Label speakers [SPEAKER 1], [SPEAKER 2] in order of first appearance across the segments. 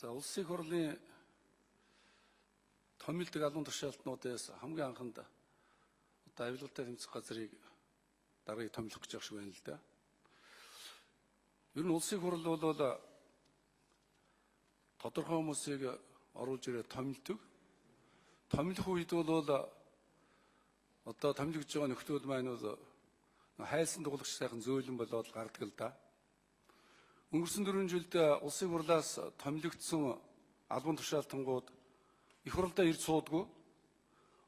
[SPEAKER 1] За, улсын хурлын томилдог албан тушаалтнуудаас хамгийн анханд одоо авилгалтай тэмцэх газрыг даргаыг томилох гэж байгаа шиг байна л да. Ер нь улсын хурал бол тодорхой хүмүүсийг оруулж ирээ томилдог. Томилох үед бол одоо томилогдож байгаа нөхдүүд маань бол хайлсан дугуулагч сайхан зөөлөн болоод гардаг л да. Өнгөрсөн 4 жилд улсын хурлаас томилогдсон албан тушаалтангууд их хурлдаа ирж суудаггүй.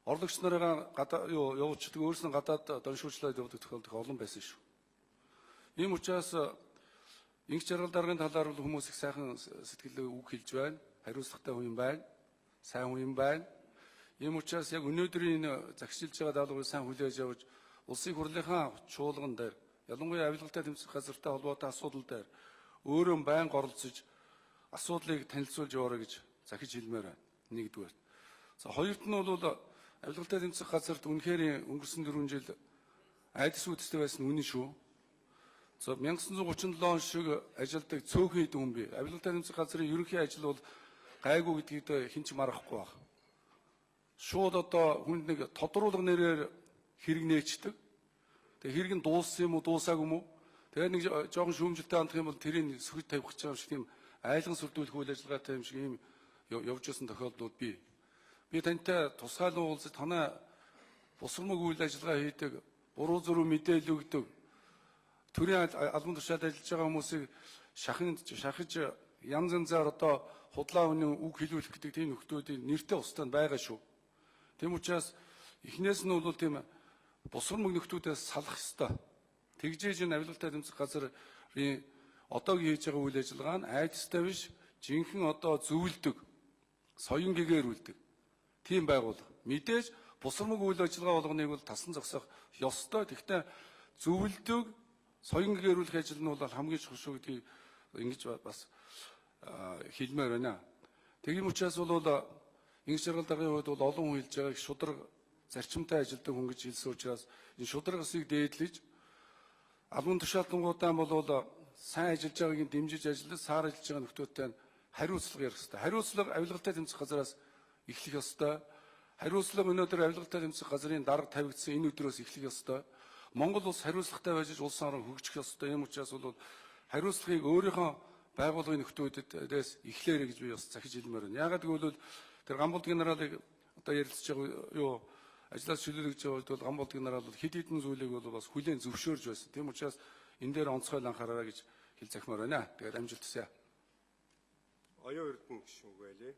[SPEAKER 1] Орлогч нарыгаа гадаа юу явуулчихдаг, өөрснөө гадаад доншуучлаад явдаг тохиолдол олон байсан шүү. Ийм учраас инх жаргал даргын талаар бол хүмүүс их сайхан сэтгэлээ үг хэлж байна. Хариуцлагатай хүн юм байна. Сайн хүн юм байна. Ийм учраас яг өнөөдрийн энэ загшилж байгаа даалгаврыг сайн хүлээж авч улсын хурлынхаа чуулган дээр, ялангуяа авилгалтай тэмцэх газартай холбоотой асуудал дээр өөрөө байнга оролцож асуудлыг танилцуулж яваарай гэж захиж хэлмээр байна. Нэгдүгээр. За, хоёрт нь бол авилгалтай тэмцэх газарт үнэхээр өнгөрсөн 4 жил айдас үүдтэй байсан үнэн шүү. За, 1937 он шиг ажилдаг цөөхөн хэд хүн бий. Авилгалтай тэмцэх газрын ерөнхий ажил бол гайгүй гэдгийг хэн ч маргахгүй байх. Шууд одоо хүнд нэг тодруулга нэрээр хэрэг нээчдэг. Тэгээ хэрэг нь дууссан юм уу, дуусаагүй юм уу? Тэгээ нэг жоохон шүүмжлэлтэй хандах юм бол тэрийг сөхөж тавих гэж байгаа юм шиг, тийм айлган сүрдүүлэх үйл ажиллагаатай юм шиг ийм явж байсан тохиолдлууд бий. Би тантай тусгайлан уулзаж, танай бусармаг үйл ажиллагаа хийдэг, буруу зуруу мэдээлэл өгдөг, төрийн албан тушаалд ажиллаж байгаа хүмүүсийг шахин шахаж янз янзаар одоо худлаа үнэн үг хэлүүлэх гэдэг тийм нөхдүүдийн нэртэй устай байгаа шүү. Тийм учраас эхнээс нь бол тийм бусармаг нөхдүүдээс салах ёстой. Тэгжээж энэ авилгалтай тэмцэх газрын одоогийн хийж байгаа үйл ажиллагаа нь айдастай биш, жинхэнэ одоо зөвлөдөг, соён гэгээрүүлдэг тийм байгууллага. Мэдээж бусармаг үйл ажиллагаа болгоныг бол тасан зогсоох ёстой. Тэгэхдээ зөвлөдөг, соён гэгээрүүлэх ажил нь бол хамгийн чухал шүү гэдгийг ингэж бас хэлмээр байна. Тийм учраас бол инх жаргал даргын хувьд бол олон хүн хэлж байгааг шударга зарчимтай ажилдаг хүн гэж хэлсэн учраас энэ шударгасыг дээдлэж албан тушаалтангуудаа бол сайн ажиллаж байгааг дэмжиж ажиллаж, саар ажиллаж байгаа нөхдүүдтэй хариуцлага ярих хэрэгтэй. Хариуцлага авилгалтай тэмцэх газараас эхлэх ёстой. Хариуцлага өнөөдөр авилгалтай тэмцэх газрын дарга тавигдсан энэ өдрөөс эхлэх ёстой. Монгол улс хариуцлагатай байж улс орон хөгжих ёстой. Ийм учраас бол хариуцлагыг өөрийнхөө байгууллагын нөхдүүдээс эхлээрэй гэж би бас захиж хэлмээр байна. Яагаад гэвэл тэр Гамболд генералыг одоо ярилцж байгаа юу ажлаас чөлөөлөж байгаа үед бол Гамболд генерал бол хэд хэдэн зүйлийг бол бас хүлээн зөвшөөрж байсан. Тийм учраас энэ дээр онцгой анхаараарай гэж хэл захимаар байна. Тэгээд амжилт хүсье.
[SPEAKER 2] Оюун Эрдэнэ гишүүн байлээ.